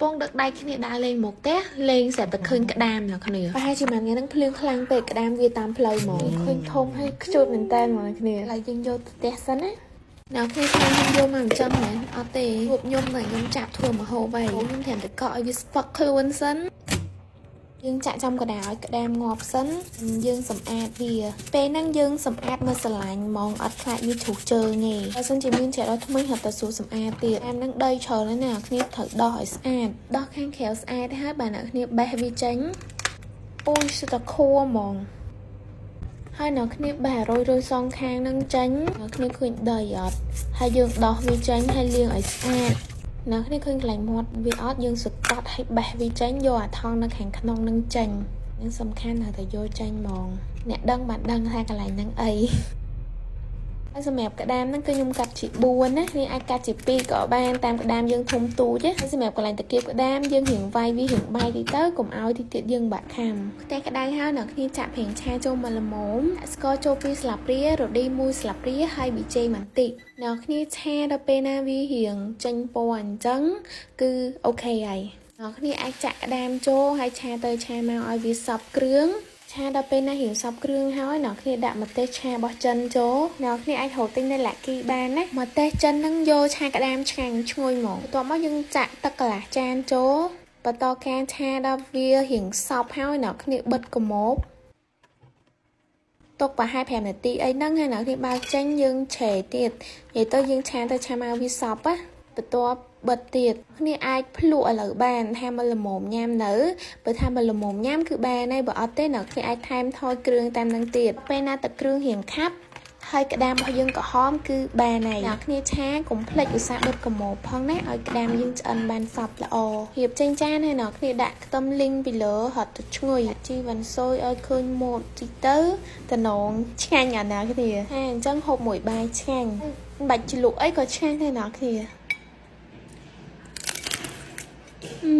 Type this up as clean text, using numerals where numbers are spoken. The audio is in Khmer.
ពងដឹកដៃគ្នាដើរលេងមកផ្ទះលេងស្រាប់តែឃើញក្តាមអ្នកគ្នាប្រហែលជាមួយថ្ងៃហ្នឹងភ្លៀងខ្លាំងពេកក្តាមវាតាមផ្លូវហ្មងឃើញធំហើយខ្ជូតមែនតើហ្មងអ្នកគ្នាឥឡូវយើងយកទៅផ្ទះសិនណាអ្នកគ្នាថាខ្ញុំយកមកចិញ្ចឹមមែនអត់ទេពួកខ្ញុំតែខ្ញុំចាប់ធ្វើម្ហូបហើយខ្ញុំត្រាំតែកក់ឲ្យវាស្ពឹកខ្លួនសិន យើងចាក់ចំកណ្ដាលឲ្យក្តាមងាប់សិនយើងសម្អាតវាពេលហ្នឹងយើងសម្អាតមកស្រឡាញ់ហ្មងអត់ខ្លាចវាជ្រុះជើងទេបើសិនជាមានច្រកដល់ថ្មីហត់តែស្រួលសម្អាតទៀតតាមហ្នឹងដីច្រើនណាស់ណាអ្នកគ្នាត្រូវដោះឲ្យស្អាតដោះខាងក្រៅស្អាតហើយបាទអ្នកគ្នាបេះវាចេញអូយសុទ្ធតែខួហ្មងហើយអ្នកគ្នាបេះរយរយសងខាងហ្នឹងចេញអ្នកគ្នាឃើញដីអត់ហើយយើងដោះវាចេញហើយលាងឲ្យស្អាត អ្នកគ្នាឃើញកន្លែងមាត់វាអត់យើងសកត់ឲ្យបេះវាចេញយកអាថងនៅខាងក្នុងនឹងចេញនឹងសំខាន់ថាតែយកចេញហ្មងអ្នកដឹងបានដឹងថាកន្លែងហ្នឹងអីហើយសម្រាប់ក្តាមហ្នឹងគឺខ្ញុំកាត់ជា4ណានេះអាចកាត់ជា2ក៏បានតាមក្តាមយើងធំទូចណាហើយសម្រាប់កន្លែងតាគៀបក្តាមយើងរៀងវាយវារៀងបាយតិចទៅកុំឲ្យតិចទៀតយើងបាក់ខាំខ្ទះក្តៅហើយអ្នកគ្នាចាក់ប្រេងឆាចូលមកល្មមដាក់ស្ករចូល2ស្លាបព្រារឌី1ស្លាបព្រាហើយប៊ីចេងបន្តិចអ្នកគ្នាឆាដល់ពេលណាវារៀងចេញពណ៌អញ្ចឹងគឺ OK ហើយអ្នកគ្នាអាចចាក់ក្តាមចូលហើយឆាទៅឆាមកឲ្យវាសព្វគ្រឿងឆាដល់ពេលណារៀងសព្វគ្រឿងហើយអ្នកគ្នាដាក់ម្ទេសឆារបស់ចិនចូលអ្នកគ្នាអាចរកទិញនៅ Lucky បានណាម្ទេសចិនហ្នឹងយកឆាក្តាមឆ្ងាញ់ឈ្ងុយហ្មងបន្ទាប់មកយើងចាក់ទឹកកន្លះចានចូលបន្តការឆាដល់វារៀងសព្វហើយអ្នកគ្នាបិទគម្របទុកប្រហែល5នាទីអីហ្នឹងហើយអ្នកគ្នាបើកចេញយើងឆេទៀតនិយាយទៅយើងឆាទៅឆាមកវាសព្វណាបន្ទាប់បិទទៀតគ្នាអាចភ្លក់ឥឡូវបានថាមកល្មមញ៉ាំនៅបើថាមកល្មមញ៉ាំគឺបានហើយបើអត់ទេអ្នកគ្នាអាចថែមថយគ្រឿងតាមនឹងទៀតពេលណាទឹកគ្រឿងរៀងខាប់ហើយក្តាមរបស់យើងក្រហមគឺបានហើយអ្នកគ្នាឆាកុំភ្លេចឧស្សាហ៍បិទគម្របផងណាឲ្យក្តាមយើងឆ្អិនបានសព្វល្អរៀបចេញចានហើយអ្នកគ្នាដាក់ខ្ទឹមលីងពីលើហត់ទៅឈ្ងុយជីវ៉ាន់ស៊ុយឲ្យឃើញម៉ូតតិចទៅតំណងឆ្ងាញ់អាអ្នកគ្នាហើយអញ្ចឹងហូបមួយបាយឆ្ងាញ់មិនបាច់ជ្លក់អីក៏ឆ្ងាញ់ដែរអ្នកគ្នាអឺ